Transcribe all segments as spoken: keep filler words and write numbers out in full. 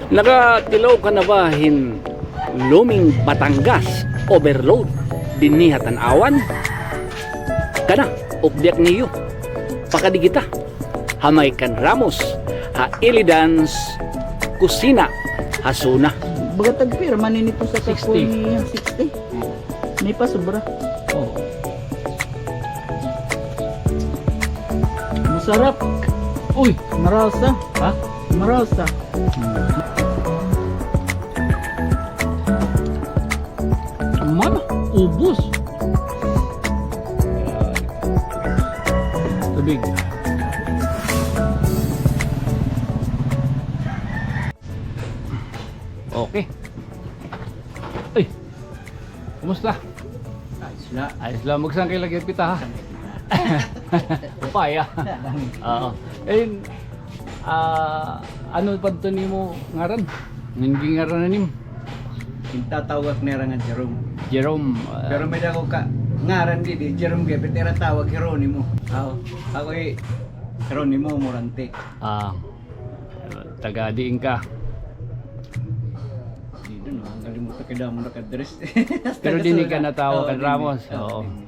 Nakatilaw ka na ba hin Luming Batangas overload dinhi ha Tanauan? Kana, updyak niyo. Pakadi kita ha may kan Ramos ha Illidan's Kusina ha Suna. Baga tagpira man ini po sa sixty. Kakuan niya, sixty. May pa sobra. Oh. Masarap. Uy, marasa. Ha? Marasa. Man, ubos. Tubig. Okay. Ay. Kumusta? Ayos la. Ayos la. Magsangkay lagi pita, ha? Upaya. Oo. Eh, ah, ano pa ito nimo ngaran? Hindi ngaran na nim. Gintatawag nira nga Jerome. Jerome, ah, pero may dako ka ngaran didi, Jerome gihap, pero ira tawag Jeronimo. Ako, ako, eh, Jeronimo Morante. Ah. Taga diin ka? Didi, no? Nakalimutan ko, damo na ka address. Pero dinhi ka natawag kan Ramos. Oo, oo. Dinhi.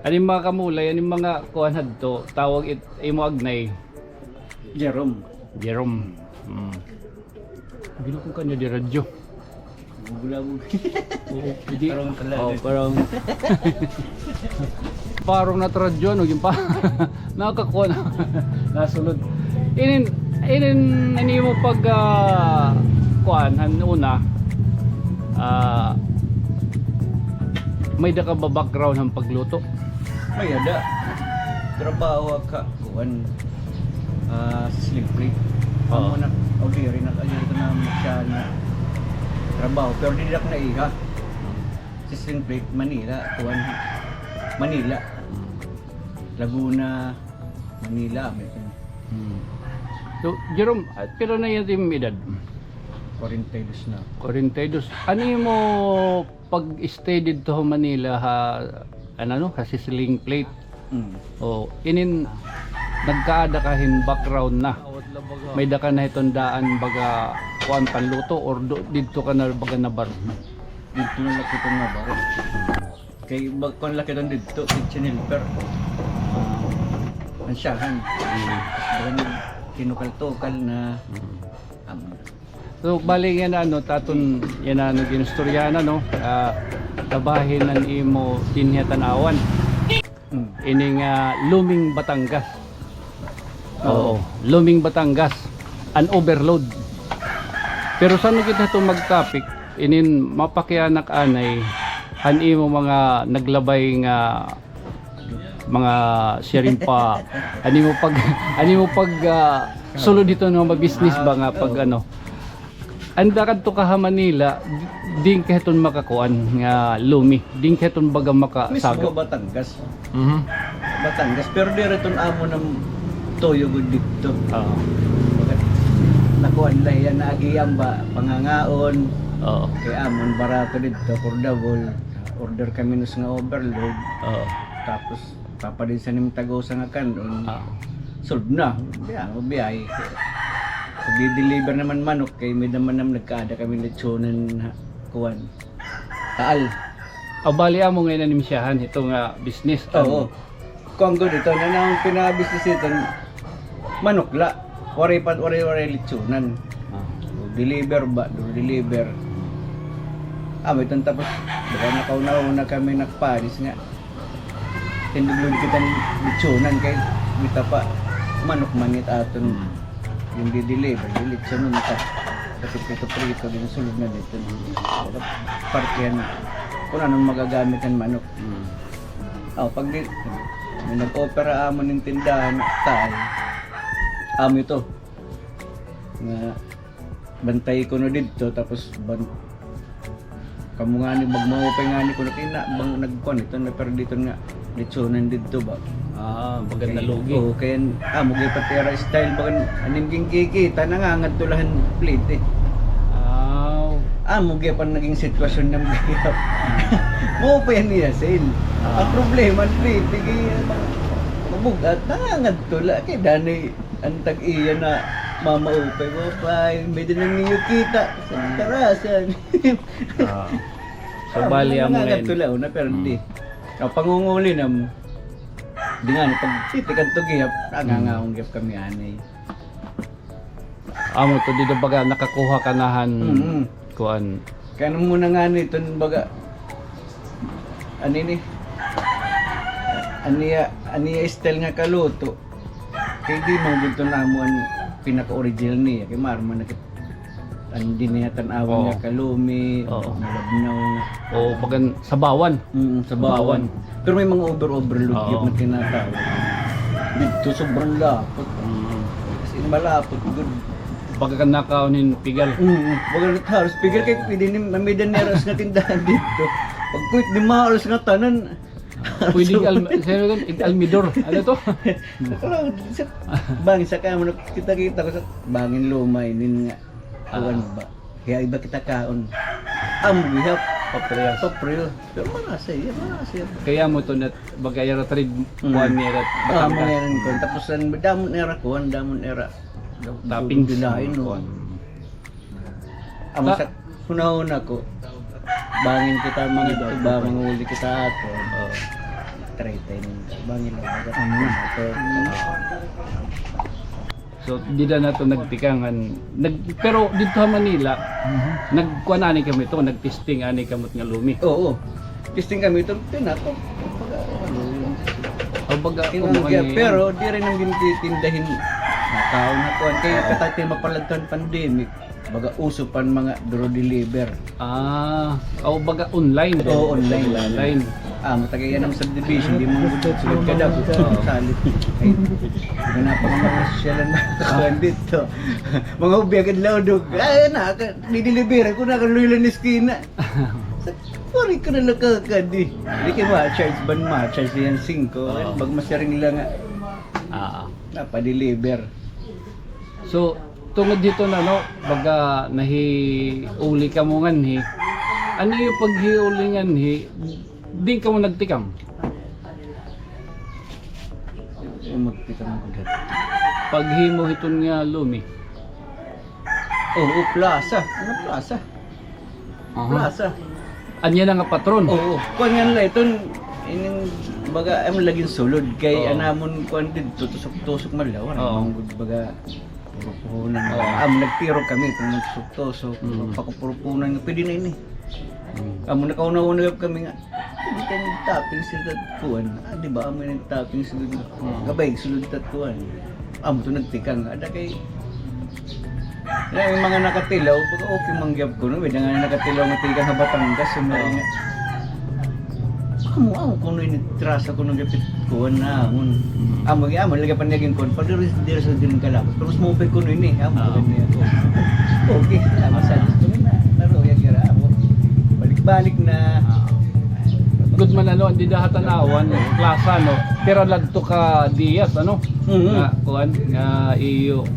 Ano yung mga kamulay? Ano yung mga kuwan hadto? Tawag it, imo agnay? Jerome. Jerome. Mm. Ginoo ko kanya di radyo. Bulabog. Oo, hindi. Parang pala. Oh, parang. Parang na radyo, ano, yung pa. Nakakuha na. Nasulod. Inin, inin, ini mo pag, ah, kuan, han una, ah, may da ka ba background han pagluto? May ada. Trabaho ka. Kuan, ah, sizzling plate. Oo. Amo na, o diri na, ay, diri na siya na trabaho. Pero diri ako naiha. Sizzling plate, Manila, kuan, Manila. Laguna, Manila, may kuan. Hmm. So, Jerome, ah, pila na it imo edad? Kwarenta y dos na. Kwarenta y dos. Ano imo pag-stay didto ha Manila ha, ano, no, ha sizzling plate. Mm. O, inin, nagkaada ka hin background na. May da ka na hiton daan baga kuan panluto or do, didto ka na baga nabar? Didto na la kita nabar. Kay bag-, kuan la kita didto, kitchen helper. An siyahan. Mm. Baga nagkinukal-tukal na. Mm. Amo. So, bali yana, ano, ta aton yana, ano, ginistoryahan, ano, ah, trabahin an imo dinhi ha Tanauan. Hmm. Ini nga Luming Batangas. Oo. Oo, Luming Batangas, an overload. Pero san-o kita hito mag-topic, inin mapakiana ak anay han imo mga naglabay nga mga siring pa, ano mo pag, ano mo pag, ah, sulod hito nga ma-business ba nga pag, ano. Anda kadto ka ha Manila, di-, diin ka hiton makakuan nga lumi, diin ka hiton baga makasagap. Mismo Batangas. Mhm. Batangas, pero diri iton amo nga tuyo gud didto. Oo. Baga nakuan la hiya, naagian ba, pangangaon. Oo. Kay amon barato didto, affordable. Order kami nus nga overload. Oo. Tapos, papadin sa nim tag-usa nga kan-on. Ah. Solve na. Biya, biyahe. Pagdi-deliver naman manok, kay may naman naman nagkaada kami lechonan, ha, kuan. Taal. Aw, bali amo ngay-an an imo siyahan, ito nga business. Oo. Kuan gud ito, na ang pinaka-business ito, manok la. Waray pa, waray, waray lechonan. Ah. Deliver ba? Door deliver. Ah, may tan tapos, baka nakauna-una kami nagpanis nga. Tindog lugod kita lechonan kay kita pa manok man it aton. Hmm. Yung di-deliver, yung lechonan ta. Kasi prito-prito din sulod na dito. Parte yan. Kung anong magagamit ng manok. Hmm. Oh, pag di, may nag-opera amo ning tindahan, tay. Amo ito. Nga, bantay kuno didto, tapos ban-, kamo ngani, magmaupay ngani kuno kay na, bang nagkuan ito, na pero dito nga, lechonan didto ba? Ah, maganda lugi. Oo, kaya, ah, amo gihap it ira style, bagan, anim ging kikita, nangangadto la han plete. Ah. Amo gihap an naging sitwasyon nga gihap. Maupay an iya sale. Ah. Ang problema, plete, kay, mabug-at, nangangadto la, kay danay, an tag-iya na, Mama, upay, upay, may-ada na niyo kita. Sa karasan. Ah. So, bali, amo ngayon. Tulaw na, pero di. Mm. Ah, pangunguli na mo. Di nga, pag titikan to gihap, nangangaon gihap kami anay. Amo to, dida baga nakakuha ka na han kuan. Kay ano muna nga ni, iton baga, ano ini? Aniya, aniya style nga kaluto. Kay di man gud to namo an pinaka-original niya. Kay maaram man na kit-, an dinhi nga tan-awan nga kalumi, malabnaw nga. Oo, bagan sabawan. Mm, sabawan. Pero may mga over, overload gud na tinatawag. Didto sobrang lapot. Mm. As in, malapot gud. Baga ka nakaon hin pigal. Mm, baga halos pigal kay pwede ni mamida ni halos nga tindahan didto. Pag kuwit di mahalos nga tanan. Pwede ig-alm-, sino yun? Ig-almidor. Ano to? Bangin sa kamo, kita-kita ko sa bangin lumay nin nga. Kuan ba? Kaya iba kita kaon. Amo gihap. Papriyas. Papriyas. Pero marasa iya, marasa iya. Kaya mo to nat-, bagay ra trade kuan niya rat. Ah, Batangas. Mga rin kuan. Tapos an damo nira kuan, damo nira. Toppings. Dilain, no? Kuan. Amo sa hunahuna ko. Bangin kita mga tuba, manguli kita ato. Oo. Try tayo nito. Bangin lang. Ano? Ito. So, dida na to nagtikang an, nag-, pero didto ha Manila, nagkuan ani kamo to, nagtesting ani kamo nga lumi. Oo. Testing kami ito, pinako. Pag, ano, yung baga, pero di rin ang gintitindahin. Nakaon na kuan. Kaya katati mapalag kan pandemic. Baga uso pan mga duro deliver. Ah, o baga online din. Oo, online. Online. Ah, matagay yan ang subdivision, di mo gusto sulod ka daw. Oo. Salit. Ay, hindi na pa mga syalan na kawan dito. Mga ubiyag at laudog. Ay, na, ka-, dideliveran ko na, kaluy lang eskina. Sa, pari ka na nakakadi. Di kayo ma-charge ban, ma-charge yan singko. Oo. Bag masiring lang nga. Ah. Napadeliver. So, tungod dito na, no, baga nahiuli kamo nganhi. Ano yung paghiuli nganhi? Di kamo nagtikang? Yung magtikang ako dito. Paghimo hiton nga lumi. Oo, plaza. Ano plaza? Aha. Plaza. Anya na nga patron? Oo. Kuan nga nila iton, ining baga, ay, laging sulod kay anamon kuan didto, tusok-tusok man lawan. Oo. Ang baga, purupunan. Oo. Ah, nagtiro kami kung nagtusok-tusok, pakupurupunan nga, pwede na ini. Mm. Amo, nakauna-una kami nga, hindi tayo nagtoppings sa kuan. Ah, di ba, amo yung nagtoppings sa kuan. Mm. Gabay, sulod ta kuan. Amo to nagtikang. Ada kay, na, yung mga nakatilaw, baga okay man gyud kuno, may da nga nakatilaw nga tikang ha Batangas, yung mga nga. Amo, amo kuno ini trasa kuno gapit kuan na, amo. Mm. Amo, amo, lagi pa naging kuan, pa diri, diri sa din kalapos. Pero mas maupay kuno ini, amo, kuno ini ako. Okay, amo sa gusto na, pero yung gira, amo. Balik-balik na. Ah. Good man, ano, an dida ha Tanauan, plaza, no? Pero ladto ka Diaz, ano? Mhm. Nga, kuan, nga iyo,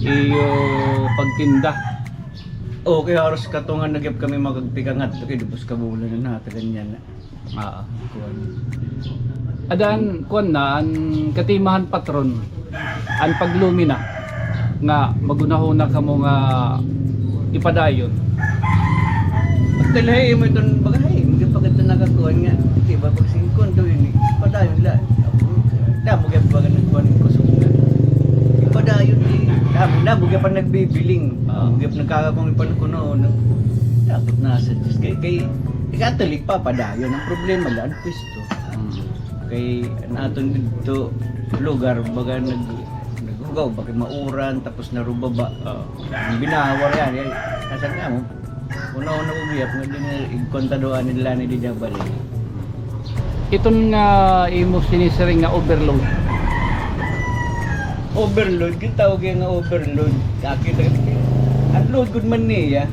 iyo pagtinda. Okay, haros katungan na gyud kami magagpikangat. Okay, dubos ka bulan na nata, ganyan na. Ah. Kuan. Adan, kuan na, an katimahan patron, an paglumi na, nga maghunahuna kamo nga ipadayon. Pagkalahi mo iton bagay, hindi pa kita nakakuan nga, di ba, pag singkon daw yun, eh, ipadayon la. Damo gyud baga nagkuan kusog na. Ipadayon, eh, damo, damo gyud pa nagbibiling. Ah. Damo gyud nagkakakong ipan kuno, no? Dapat nasa Diyos. Kay, kay, ikatulig pa, padayon. Ang problema la, an pwesto. Mm. Kay an aton didto lugar, baga nag-, naghugaw, baga mauran, tapos narubaba. Oo. An binawar yan, yan. Asa nga mo? Una-una ko gihap nga din, igkontado anila ni dida bali. Iton nga imo sinisiring nga overload. Overload, gitawag yan nga overload. Kakita, an load gud man niya,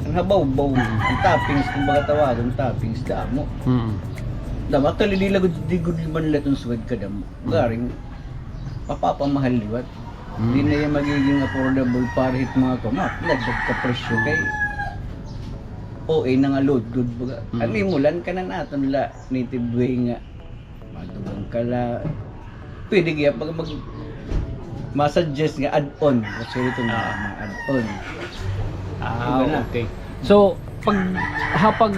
an habawbaw, an toppings, kumbaga tawagon, toppings, damo. Mm. Dapat tali di lagod, di gud man laton sugad kadamo. Garing, mapapamahal liwat. Mm. Di na yan magiging affordable para hit mga kama. Lagdag ka presyo kay O A na nga load gud baga. Mm. An imo la, kanan aton la, native way nga. Madugang ka la. Pwede gihap mag, mag, Ma-suggest nga add-on. Actually, ito nga, ah, mga add-on. Ah, okay. So, pag, ha, pag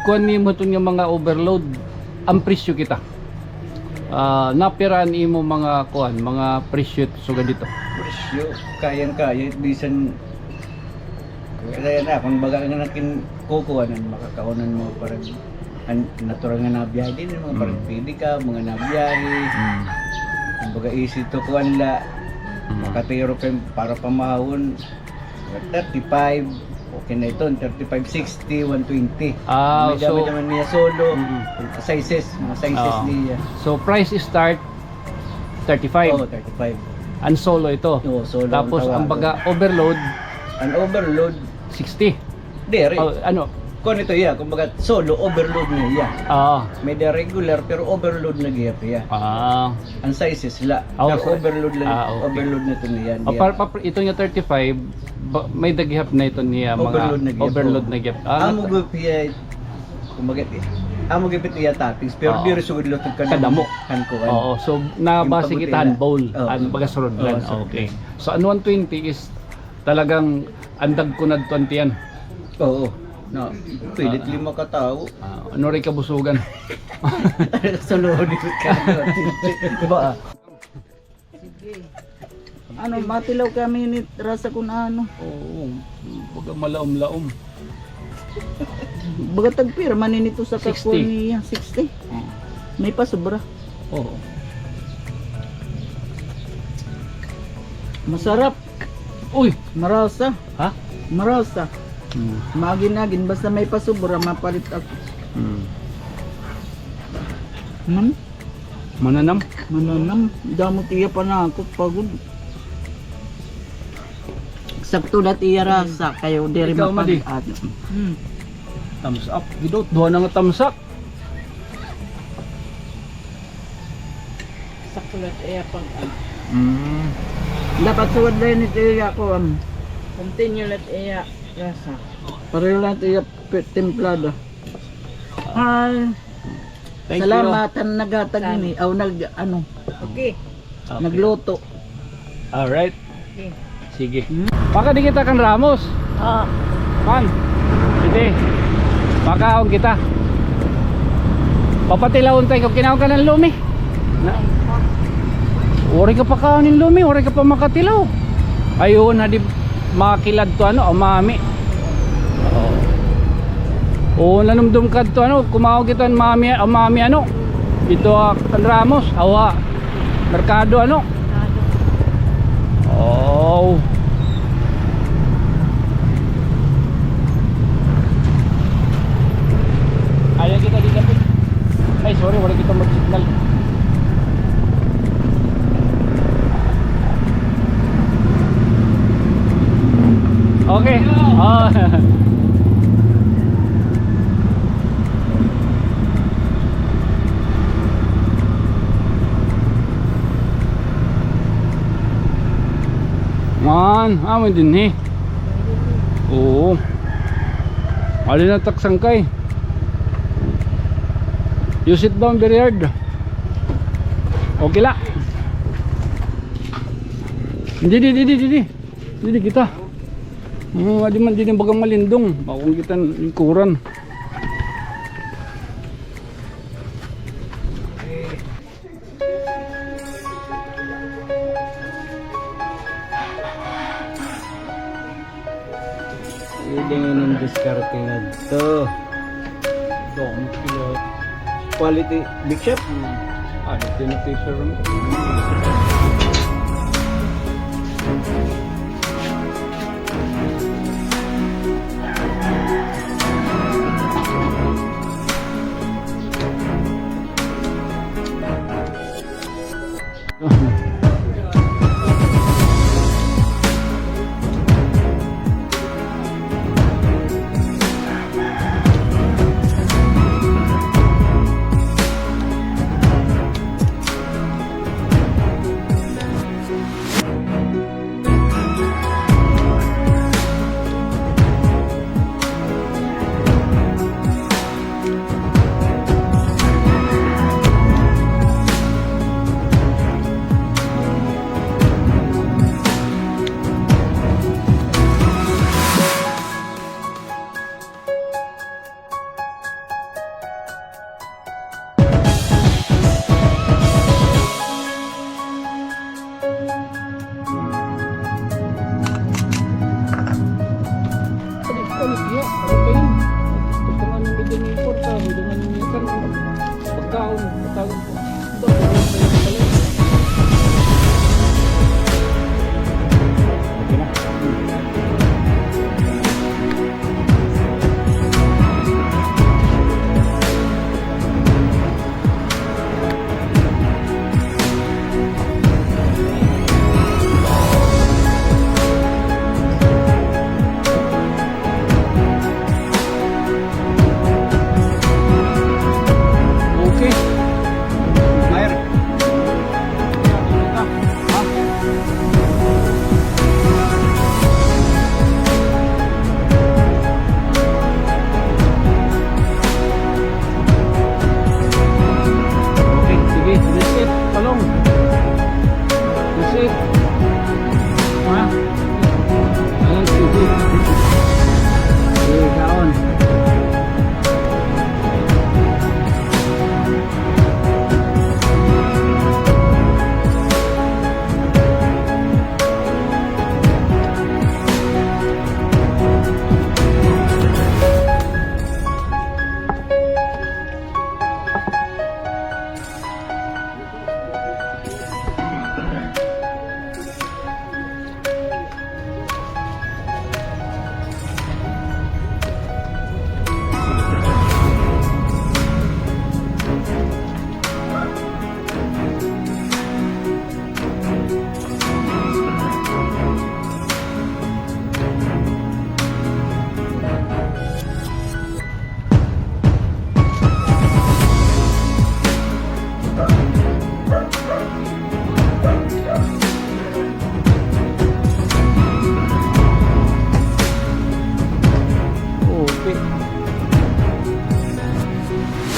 kuan nimo ito nga mga overload, an presyo kita. Ah, napira an imo mga kuan, mga presyo sugad dito? Presyo, kayang-kaya, bisan kaya na, kung baga nga nakin kukuha, makakaunan mo parang an-, natural nga nabiyahe din, mga parang pedicab, mga nabiyahe. Mm. Kumbaga, easy to kuan la. Mm. Makatiro kay para pamahon, thirty-five, okay na ito, thirty-five sixty, one twenty. Ah, may so, dami naman niya solo, mm, sizes, mga sizes niya. So, price start thirty-five. Oo, thirty-five. An solo ito. Oo, solo ang tawag. Tapos, ang baga overload, an overload, sixty. Diri. Oh, ano? Kuan ito iya, kumbaga solo overload na iya. Ah. May da regular pero overlood na gihap iya. Ah. An sizes la. Ah, pero so, overload la, ah, okay. Overload na ito niya. Ah, pa, pa, ito niya thirty-five, ba, may da gihap na ito niya, mga overload na gihap. Overload na gihap. Ah, amo gihap iya, kumbaga, amo gihap iya toppings, pero diri sugad la ito kadamo. Kadamo. Han kuan. Oo, so nabase kita han bowl, an baga surudlan. Oo, surudlan. Okay. So an one twenty is talagang andag ko na ito an tiyan. Oo. Na, pilit lima ka tawo. Ah, ano rin kabusugan? Sulod ka. Ba? Sige. Ano, matilaw kami ni Rasa kun ano. Oo, baga malaom-laom. Baga tagpira man ini ito sa kakuan niya, sixty. May pasobra. Oo. Masarap. Uy! Marasa. Ha? Marasa. Hmm. Maagin-agin, basta may pasobra, mapalit ako. Hmm. Hmm? Mananam? Mananam. Damo tiya pa na ako, pagod. Sakto na tiya rasa, kayo diri. Ikaw, Madi? Mapag-, ano. Hmm. Thumbs up. Gidot, duha na nga thumbs up. Sakto la iya pag, ah. Mm. Dapat sugad la ini iya kuan. Continue la iya rasa. Pareho la iya pi-, timplada. Ay. Thank you. Salamat an naghatag ini. Aw, nag-, ano. Okay. Okay. Nagluto. Alright. Okay. Sige. Hmm? Maka di kita kan Ramos. Ah. Man. Sige. Makaon kita. Papatilawon tayo kung kinaon ka ng lumi. Na. Waray ka pa kaon ng lumi, waray ka pa makatilaw. Ayun, hadi makilad to ano, umami. Oo. Oo, nanumdum kadto, ano, kumaon kita, mami, ah, mami, ano, dito, ah, kan Ramos, awa, merkado, ano. Merkado. Oh. Ayaw kita didapit. Ay, sorry, wala kita mag-signal. Okay. Oh. Man, amo dinhi. Oo. Adi na tak sangkay. You sit down very hard. Okay la. Didi, didi, didi. Didi kita. Hmm, adi man, didi bagang malindong. Bakong kita lingkuran. Pwede nga ng diskarte nga to. Ito, ang kilo. Quality, Big Chef? Hmm. Ah, ito na paper mo.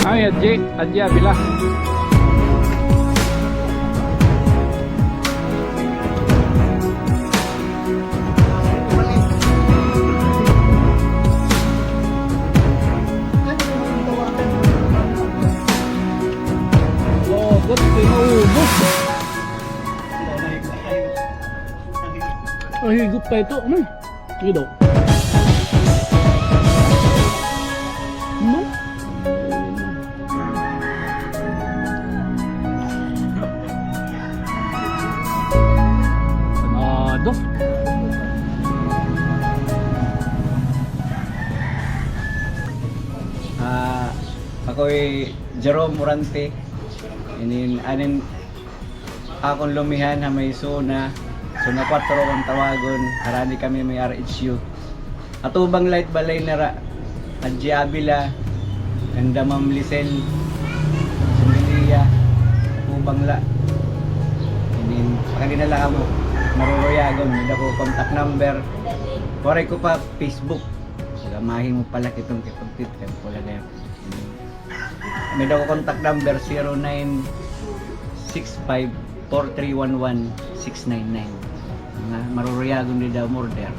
Ay, Adji, Adji Avila. Oh, ba't di maubos? Ay, higop pa ito. Hmm. Sige daw. No? Panado. Ah, ako hi Jerome Morante. Inin, anin, akon lumihan ha may Sona, Sona kuwatro kon tawagon, harani kami may R H U. Atubang la it balay nira, Adji Avila, kanda Ma'am Lisel Sumilia, atubang la. Inin, pakadi na la kamo, maruruyagon, may-ada ko contact number. Waray ko pa Facebook. Saka mahimo pala kitong kipagtit, kaya pala na yun. May-ada ko contact number, zero nine six five four three one one six nine nine. Nga maruruyagon dida umorder,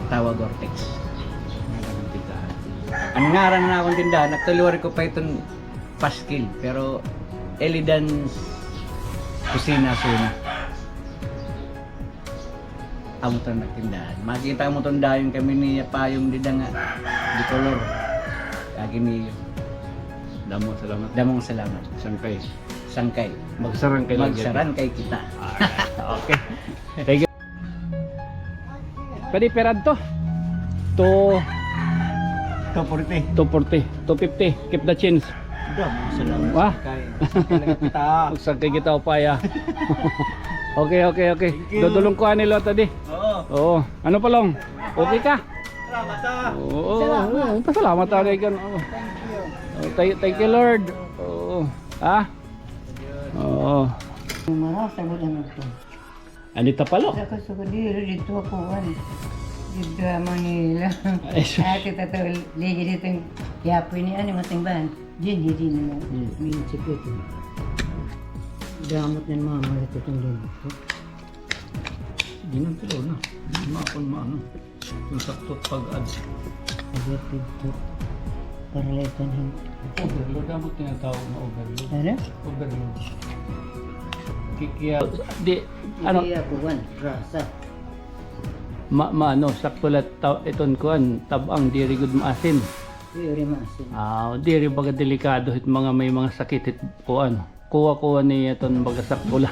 tawag or text. An ngaran han akon tindahan, actually waray ko pa iton paskil, pero Elidan's Kusina Sona. Amo iton nagtindahan. Makita mo iton dayon kami ni Payong dida nga de color. Kagi niyo. Damo nga salamat. Damo nga salamat. Sangkay. Sangkay. Magsarangkay lang kita. Magsarangkay kita. Alright. Okay. Thank you. Pwede pera to? Two. Two forty. Two forty. Two fifty. Keep the change. Damo nga salamat. Wa? Sangkay. Sangkay lang kita. Magsangkay kita, upaya. Okay, okay, okay. Thank you. Dodulong ko ani, Lo, tadi. Oo. Oo. Ano pa, Long? Okay ka? Salamat, ah. Oo. Salamat. Oo, pasalamat, ah, kay kan-, oo. Thank you. Oh, thank, thank you, Lord. Oo. Ha? Oo. Mara, sabot ano to? Ani ta palo? Sa ko, sa ko, diri, didto ako, ano. Didto, Manila. Ay, sus. Ate, tataw, ligi didto, yapoy ni, ano, masimbahan. Diyan, hindi na, hmm, minsan ko ito. Damot na mama, ito itong dito. Sige na, tulo na. Hindi mo ako maano. Kung sakto pag-add. Pag-add dito. Para lang ito na. Overload. Ano tinatawag na overload? Ano? Overload. Kikiya. Di, ano? Kikiya kuwan, grasa. Ma-, maano, sakto la ta-, iton kuwan, tab-ang, diri gud maasin. Diri maasin. Ah, diri baga delikado hit mga may mga sakit hit kuwan. Kuha-kuha niya iton baga sakto la.